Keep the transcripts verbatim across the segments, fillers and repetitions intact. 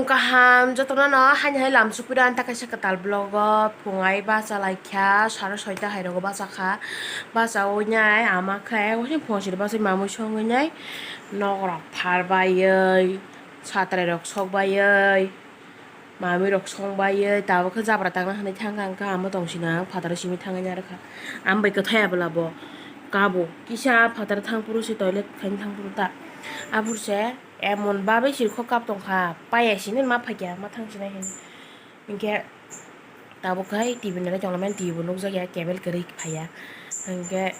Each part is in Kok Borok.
Kaham jotono no haini hai lam supui rw ang ta kaisa kwtal vlog o phung ai bacha lai kha sare soita hai rogo bacha kha bacha oi nai ama khe oi phung siri bacha mamui songwi nai nok rok phar baiwi satrai rok sok baiwi mamui rok song baiwi tabuk khe jabra tangna hinwi thang kha hwnkhe ama tong sina phataro simi thangwi narwkha ama bai kwthai abola bo kabo kisa phataro thang phuru se toilet khaina thang phuru ta aphuru se. Emon babe sirkho kap tongkha, paya sini ma phaikya, ma thang sinai hini. Hinkhe tabuk hai T V nai tonglamani T V bo nukjakya, cable kwrwi phaiya. Hinkhe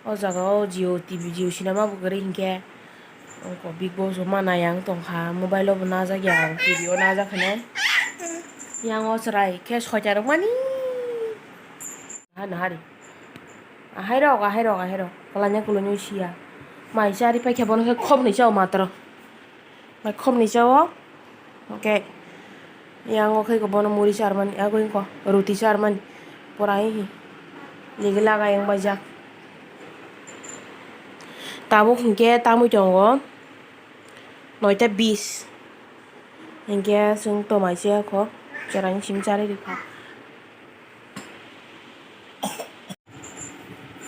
o jaga o Jio T V, Jio cinema bo kwrwi hinkhe. Ongko Big Boss bo ma nai ang tongkha, mobile o bo najakya ang, T V o najak hinai. Yang o chwrai khe soita rwkmani. Naha naha ri. Ahai rok, ahai rok, ahai rok. Kwlanya kwlwngwi siya. Mai chari paikha bono khe khopnwi chao matro. Mai khopnwi chao. Hwnkhe yang o khe bono muri charmani, agwi wngkha ruti charmani. Pura hi hi. Ligi laga yang baijak. Tabuk hinkhe tamwi tongo. Noita bis. Hinkhe chwng tomai se kho. Chwraini simi chari rikha.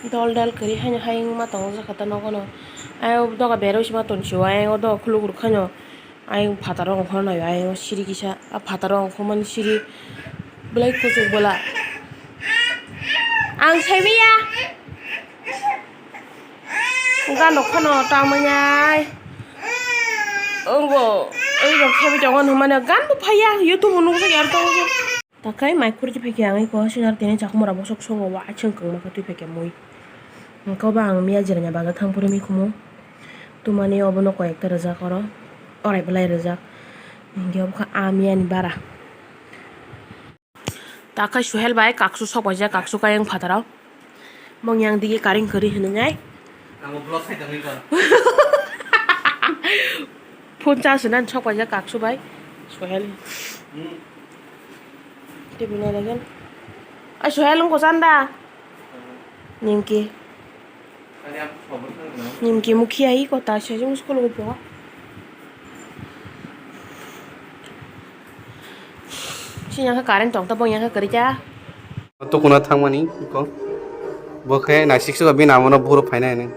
Dol dal kwrwi haino hayung ma tongo jaka ta nogo no. Ayang doga berwi se ma tonsio, ayang o doga khuluk rwkhaino. Ayang phataro ongkhornai, ayang o siri kisa, a phataro ongkhormani siri belai kuchuk bwla. Ang saimanya. Gano khano tangmanya. Ongbo, oi rok khebi tongo hinmano, gan bo phaiya, YouTube o nukjak ya tongo. Takhai mai khurji phaikhe ang iko sinar tini chakhumora bosok songo wa chwng kwngma khe twi phaikhe mui. Hwnkhe obo ang miya jiranya bagwi thang phuru mikhumu. Tumani obono koi ekta rijak oro. Orai belai rijak. Hinkhe obo kha a miya ni bara. Takhai Suhel bai kaksu sok paijak, kaksu kayang phataro. Mong yang digi karing kwrwi hinwi nai. Phone charge nan sok paijak kaksu bai. Suhel. Hmm. Tibini legen. Ai Suhel wngkho chanda. Nimki. Nimki mukhiya hi kota se jung school go po. Sini yang current tong ta bong yang kwrwi ta. Tukuna thangmani ko. Bo khe naisik suka bini amono buhuru phaina hinwi.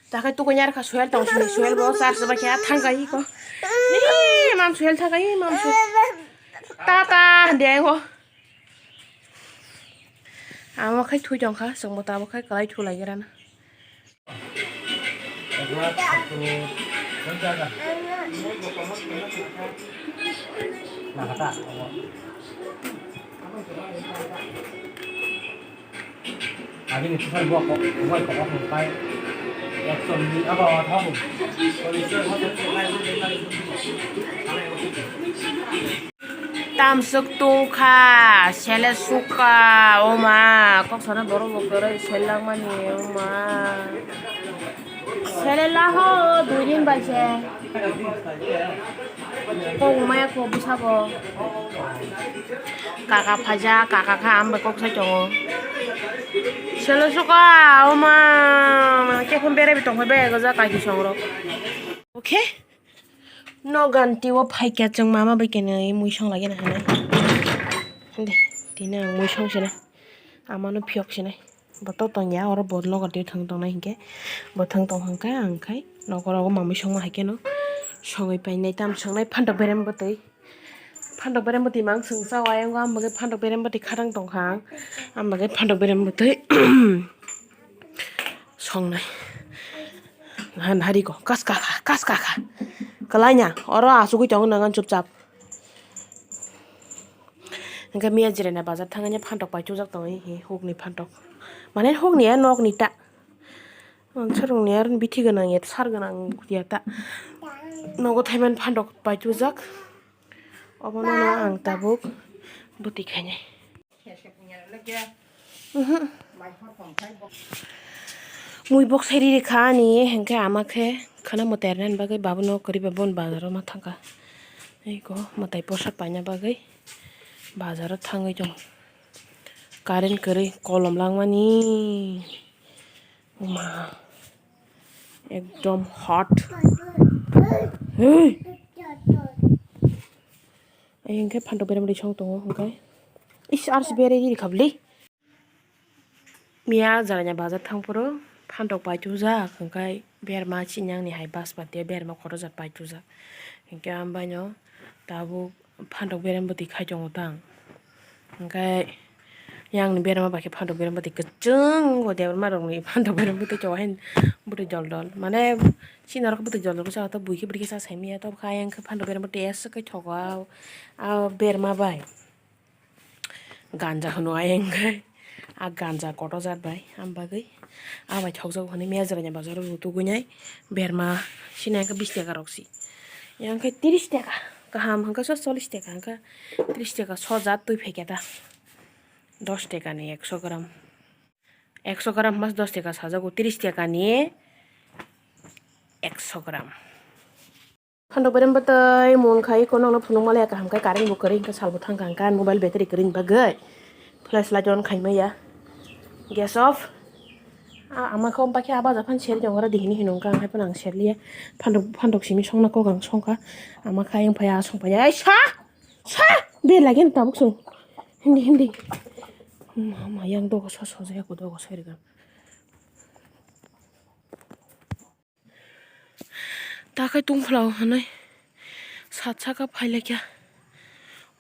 Takhai tukui nyar kha Suhel tong sini, Suhel bo charge bai khe thang kai ko. Ni mam Suhel thang kai mam Suhel. Ta ta de ko. Amo khai thui tong kha, chwng bo ta bo khai kwlai thu lai gra na. Agini thusai bo kok, bo kok hwnkhai ekson ni abo athabu. Tamswk tungkha, sele sukha, oma, kok sana borok bo kwrwi sel langmani, oma. Sele laho, dui din bai se. Kok maya kok bwsa bo. Kaka phaijak, kaka kha, ang bai kok sai tongo. Selo suka, oma, kephang berai bi tongkha, bego ja kaisong rok. Okay? No ganti o phaikya chwng mama bai kene mui song lagi na hinwi. Hinde, tini ang mui song sinai. Amano phiyok sinai. Bo to tongya, oro bo logo twi thang tongnai hinkhe, bo thang tong hwnkhe ang khai nogo rogo mamui songma hai kheno songwi painai, tam songnai phantok berem bwtwi, phantok berem bwtwi mang song cha o ayang o, ang bagwi phantok berem bwtwi khatang tong kha ang, ang bagwi phantok berem bwtwi songnai. Han hari ko kas ka kha, kas ka kha, kwlai nya oro asugwi tongo nang chupchap. Hingke miya jirena bazar thangani phantok pai chujak tongo, hukni phantok. Mane hukni ya, nokni ta. Ang sarungni ya, bithi gwnang ya, sar gwnang ya ta. Nogo thaiman phantok pai chujak. Obono no ang tabuk bwtwi khainai. Mhm. Mui bok sai riri kha ani, hwnkhe ama khe khana mwtai rwnani bagwi babono kwrwi ba bon bazaro ma thangkha. Eko mwtai posak paina bagwi bazaro thangwi tongo. Current kwrwi kolom langmani. Uma. Ekdom hot. Hey. Ayang khe phantok berem ri song tongo hwnkhe. Is, ars bere ri khabli. Miya jaranya bazar thangphuru phantok paitujak, hwnkhe berma chinyangni hai bas patia berma kotor jat paitujak. Hwnkhe ambaino tabuk phantok berem bwtwi khai tongo tang. Hwnkhe yangni berma bai khe phantok berem bwtwi kwchwng, o debra ma rokni phantok berem bwtwi chowa hin bwtwi dol dol. Mane chini norok bwtwi dol dol kwchang, to buikhe bwrwi khe cha sai manya, to khe ayang khe phantok berem bwtwi aswk khe thogo a, a berma bai. Ganja hwno ayang khe. A ganja kotor jat bai, am bagwi. A bai thokjak hwnwi mejra ni bazaro rw tugwi nai. Berma sini ang khe bish taka rok si. Yang khe trish taka. Kaham hwnkhe so chollish taka hwnkhe. Trish taka so jat twi phai khe ta. Dos taka ni ekso gram. Ekso gram mas dos taka sajago, trish taka ni ekso gram. Phantok berem bwtwi mun khai, eko nokno phunuk maliya kaham khe, current bo kwrwi hwnkhe, salbo thangkha hwnkhe, mobile battery kwrwini bagwi flash light on khai maya. Gas off. A, ama khe ompakhe a baja phan seri tongo, oro dihini hinwi wngkha, ang hai phano ang serliya. Phantok, phantok simi songna kok ang songkha. Ama khe ayang phai, a song phai, ai sa! Sa! Be lagi na tabuk song. Hindi, hindi. Mama, yang dogo so sojaya ko dogo sori ga. Takhai tungphla hwnwi sat saka phailaikha.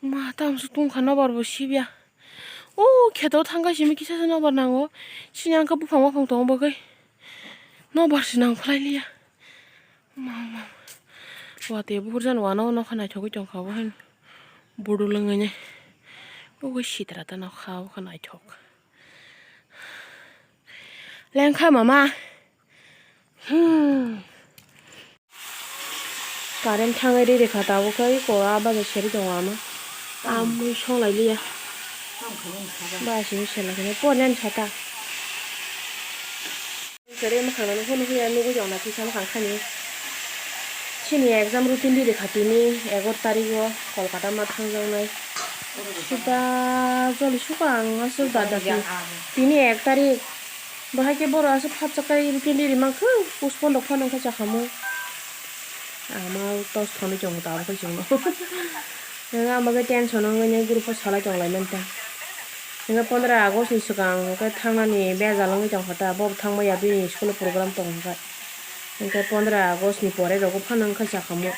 Ma, tamswk tungkha, nobar bo sibya. O kheto thangkha simi kisa se nobar nango. Sini ang khe buphang buphang tongo bagwi. Nobar se nang phlai liya. Ma, ma, ma. Watwi buphurjani uanao nokha naithogwi tongkha bo haino. Budul wngwi nai. Ugwi sitra ta nokha, o khe naithok. Lengkha mama. Hmm. Current thangwi ri rikha tabuk khe eko a baja seri tongo ama. Amui songlai liya. Ba simi sela khe pornani sata. Sere mwkhang nani phone huya nugui tong na kisa mwkhang khani. Chini exam routine di rikha tini egaroh tarikh o Kolkata ma thangjaknai. Suda joli suka ang aswk da da khe. Tini ek tarikh. Bahai khe borok aswk phatsa kai routine di rimang khe postpone rok phano khe chakhamu. Ama tos thonwi chongo tabuk khe chwngno. Nwng ama khe tension wngwi nai group o salai tong lai manta. Nwng pondro August ni swkang khe thangnani bejal wngwi tongkha ta, bo thangma ya bini school o program tong kha. Hwnkhe pondro August ni pore rogo phano wngkha chakhamu.